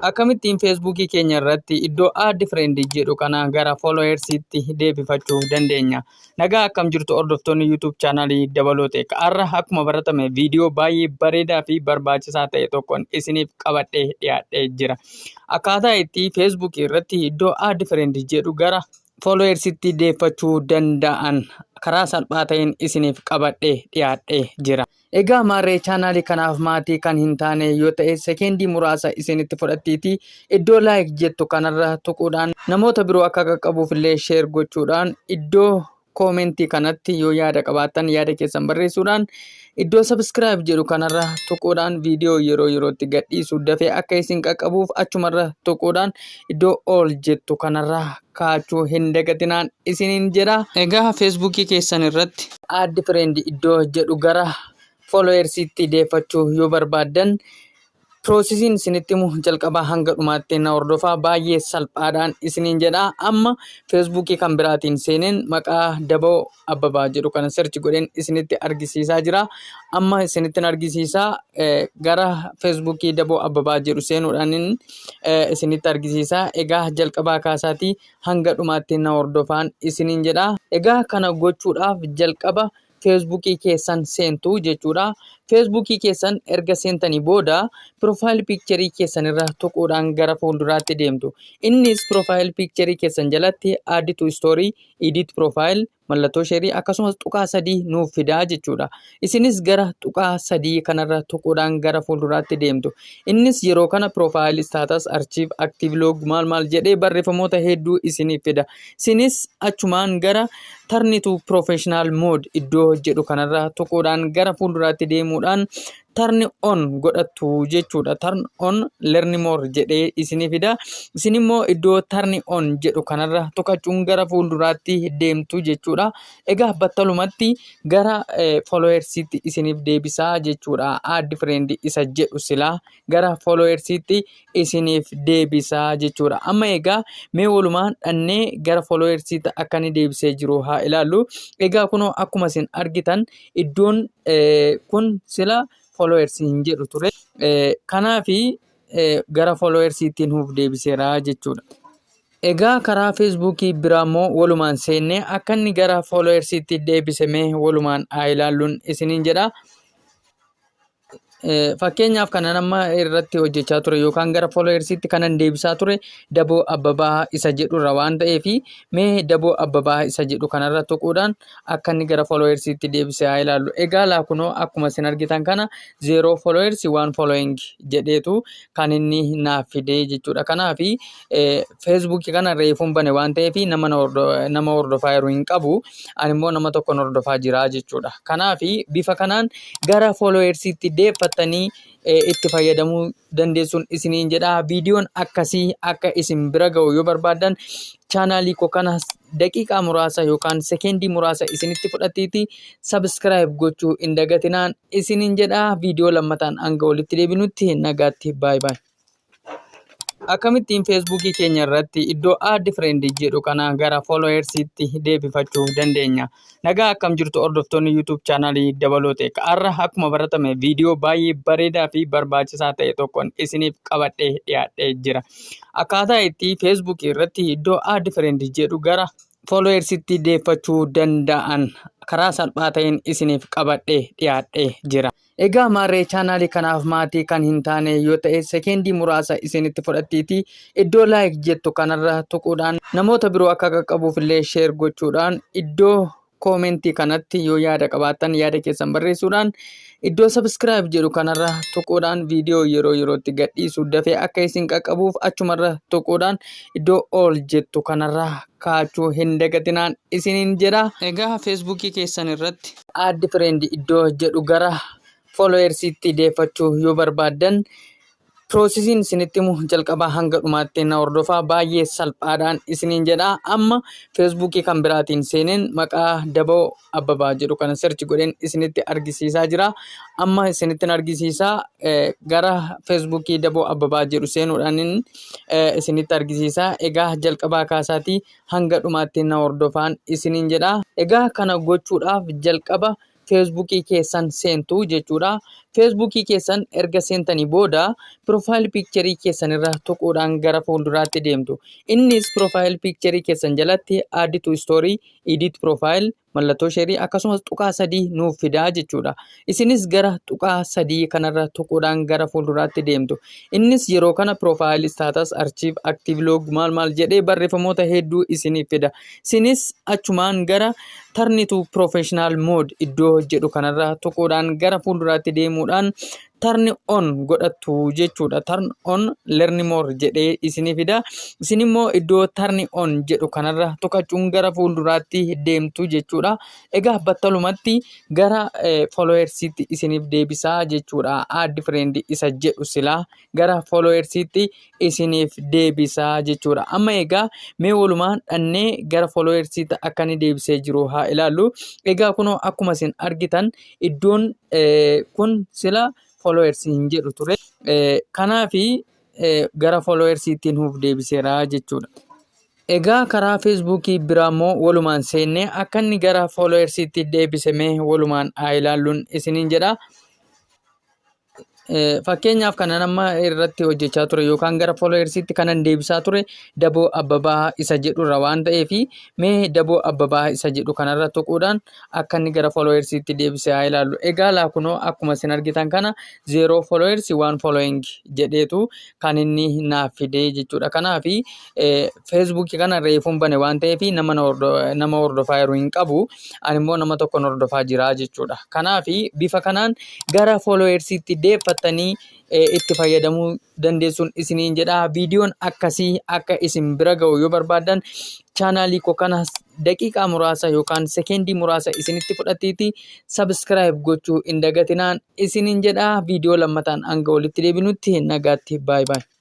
Akkamittiin Feesbuukii keenya irratti iddoo "Add friend" jedhu kana gara followersiitti deebifachuu dandeenya? Nagaa, akkam jirtu hordoftoonni YouTube chaanaalii Dabaloote? Har'a akkuma baratame viidiyoo baay'ee bareedaa fi barbaachisaa ta'e tokkoon isiniif qabadhee dhiyaadhee jira. Akkaataa itti Feesbuukii irratti iddoo "Add friend" jedhu gara followersiitti deeffachuu danda'an karaa salphaa ta'een isiniif qabadhee dhiyaadhee jira. Egaa maarree, chaanaalii kanaaf maatii kan hin taane yoo ta'e, sekeendii muraasa isinitti fudhattiitii iddoo "like" jettu kanarra tuquudhaan, namoota biroo akka qaqqabuuf illee share gochuudhaan, iddoo koomentii kanatti yoo yaada qabaattan yaada keessan barreessuudhaan, iddoo "subscribe" jedhu kanarra tuquudhaan, viidiyoo yeroo yerootti gadhiisu dafee akka isin qaqqabuuf achumarra tuquudhaan, iddoo "all" jettu kanarra kaachuu hin dagatinaan isiniin jedha. Egaa Feesbuukii keessan irratti "Add friend" iddoo jedhu gara followersiitti deeffachuu yoo barbaaddan, piroosesiin isinitti himu jalqabaa hanga dhumaatti na hordofaa, baay'ee salphaadhaan isiniin jedha. Amma Feesbuukii kan biraatiin seeneen maqaa Daboo Abbabaa jedhu kana search godheen isinitti argisiisaa jira. Amma isinitti argisiisaa, gara Feesbuukii Daboo Abbabaa jedhu seenuudhaan isinitti argisiisaa. Egaa jalqabaa kaasaatii hanga dhumaatti na hordofaan isiniin jedha. Egaa kana gochuudhaaf jalqaba Feesbuukii keessan seentu jechuudha. Feesbuukii keessan erga seentanii booda profile picture keessan irra tuquudhaan gara fuulduraatti deemtu. Innis profile picture keessan jalatti "Add to story", "Edit profile", mallattoo share akkasumas tuqaa sadii nuuf fidaa jechuudha. Isinis gara tuqaa sadii kanarra tuquudhaan gara fuulduraatti deemtu. Innis yeroo kana "Profile", "Status", "Archive", "Activity log" maal maal jedhee barreeffamoota hedduu isiniif fida. Isinis achumaan gara "Turn to professional mode" iddoo jedhu kanarra tuquudhaan gara fuulduraatti deemuudhaan turn on godhattu jechuudha. "Turn on learn more" jedhee isinii fida. Isin immoo iddoo "Turn on" jedhu kanarra tuqachuun gara fuulduraatti deemtu jechuudha. Egaa battalumatti gara followersiitti isiniif deebisaa jechuudha. "Add friend" isa jedhu silaa gara followersiitti isiniif deebisaa jechuudha. Amma egaa mee walumaan dhannee gara followersiitti akka inni deebisee jiru haa ilaallu. Egaa kunoo akkuma isin argitan iddoon kun sila followers hin jedhu ture. Kanaafi gara followersiitti nuuf deebiseera jechuudha. Egaa karaa Feesbuukii biraa immoo walumaan seennee akka inni gara followersiitti deebisame walumaan haa ilaalluun isiniin jedha. Fakkeenyaaf, kanan amma irratti hojjechaa ture yookaan gara followersiitti kanan deebisaa ture Daboo Abbabaa isa jedhurra waan ta'eef, mee Daboo Abbabaa isa jedhu kanarra tuquudhaan akka inni gara followersiitti deebisee haa ilaallu. Egaa laa, kunoo akkuma isin argitan kana "Zero followers, one following" jedheetu kan inni naaf fide jechuudha. Kanaaf Feesbuukii kana reefuun bane waan ta'eef nama hordofaa jiru hin qabu. Ani immoo nama tokkon hordofaa jira jechuudha. Kanaaf bifa kanaan gara followersiitti deeffattanii itti fayyadamuu dandeessuun isiniin jedha. Viidiyoon akkasii akka isin bira ga'u yoo barbaaddan, chaanaalii koo kana daqiiqaa muraasa yookaan sekeendii muraasa isinitti fudhatiiti subscribe gochuu hin dagatinaan isiniin jedha. Viidiyoo lammataan hanga walitti deebinutti nagaatti, baay'ee baay'ee. Akkamittiin Feesbuukii keenya irratti iddoo "Add friend" jedhu kana gara followersiitti deebifachuu dandeenya? Nagaa, akkam jirtu hordoftoonni YouTube chaanaalii Dabaloote? Har'a akkuma baratame viidiyoo baay'ee bareedaa fi barbaachisaa ta'e tokkoon isiniif qabadhee dhiyaadhee jira. Akkaataa itti Feesbuukii irratti iddoo "Add friend" jedhu gara followersiitti deeffachuu danda'an karaa salphaa ta'een isiniif qabadhee dhiyaadhee jira. Egaa maarree, chaanaalii kanaaf maatii kan hin taane yoo ta'e, sekeendii muraasa isinitti fudhattiitii iddoo "like" jettu kanarra tuquudhaan, namoota biroo akka qaqqabuuf illee share gochuudhaan, iddoo koomentii kanatti yoo yaada qabaattan yaada keessan barreessuudhaan, iddoo "subscribe" jedhu kanarra tuquudhaan, viidiyoo yeroo yerootti gadhiisu dafee akka isin qaqqabuuf achumarra tuquudhaan, iddoo "all" jettu kanarra kaachuu hin dagatinaan isiniin jedha. Egaa Feesbuukii keessan irratti "Add friend" iddoo jedhu gara followersiitti deeffachuu yoo barbaaddan, piroosesiin isinitti himu jalqabaa hanga dhumaatti na hordofaa, baay'ee salphaadhaan isiniin jedha. Amma Feesbuukii kan biraatiin seeneen maqaa Daboo Abbabaa jedhu kana search godheen isinitti argisiisaa jira. Amma isinitti argisiisaa, gara Feesbuukii Daboo Abbabaa jedhu seenuudhaan isinitti argisiisaa. Egaa jalqabaa kaasaatii hanga dhumaatti na hordofaan isiniin jedha. Egaa kana gochuudhaaf jalqaba Feesbuukii keessan seentu jechuudha. Feesbuukii keessan erga seentanii booda profile picture keessan irra tuquudhaan gara fuulduraatti deemtu. Innis profile picture keessan jalatti add to story, edit profile, mallattoo share akkasumas tuqaa sadii nuuf fidaa jechuudha. Isinis gara tuqaa sadii kanarra tuquudhaan gara fuulduraatti deemtu. Innis yeroo kana profile status, archive, active log maal maal jedhee barreeffamoota hedduu isiniif fida. Isinis achumaan gara turn to professional mode iddoo jedhu kanarra tuquudhaan gara fuulduraatti deemuudhaan turn on godhattu jechuudha. Turn on learn more jedhee isinii fida. Isin immoo iddoo turn on jedhu kanarra tuqachuun gara fuulduraatti deemtu jechuudha. Egaa battalumatti gara followersiitti isiniif deebisaa jechuudha. Add friend isa jedhu silaa gara followersiitti isiniif deebisaa jechuudha. Amma egaa mee walumaan dhannee gara followersiitti akka inni deebisee jiru haa ilaallu. Egaa kunoo akkuma isin argitan iddoon kun sila followers hin jedhu ture. Kanaafi gara followersiitti nuuf deebiseera jechuudha. Egaa karaa Feesbuukii biraa immoo walumaan seennee akka inni gara followersiitti deebisame walumaan haa ilaalluun isiniin jedha. Fakkeenyaaf kanan amma irratti hojjechaa ture yookaan gara followersiitti kanan deebisaa ture Daboo Abbabaa isa jedhurra waan ta'eef, mee Daboo Abbabaa isa jedhu kanarra tuquudhaan akka inni gara followersiitti deebisee haa ilaallu. Egaa laa, kunoo akkuma isin argitan kana zero followers, one following jedheetu kan inni naaf fidee jechuudha. Kanaaf Feesbuukii kana reefuun bane waan ta'eef nama hordofaa jiru hin qabu. Ani immoo nama tokkon hordofaa jira jechuudha. Kanaaf bifa kanaan gara followersiitti deeffattanii itti fayyadamuu dandeessuun isiniin jedha. Viidiyoon akkasii akka isin bira ga'u yoo barbaaddan, chaanaalii koo kana daqiiqaa muraasa yookaan sekeendii muraasa isinitti fudhatiiti subscribe gochuu hin dagatinaan isiniin jedha. Viidiyoo lammataan hanga walitti deebinutti nagaatti, baay'ee baay'ee.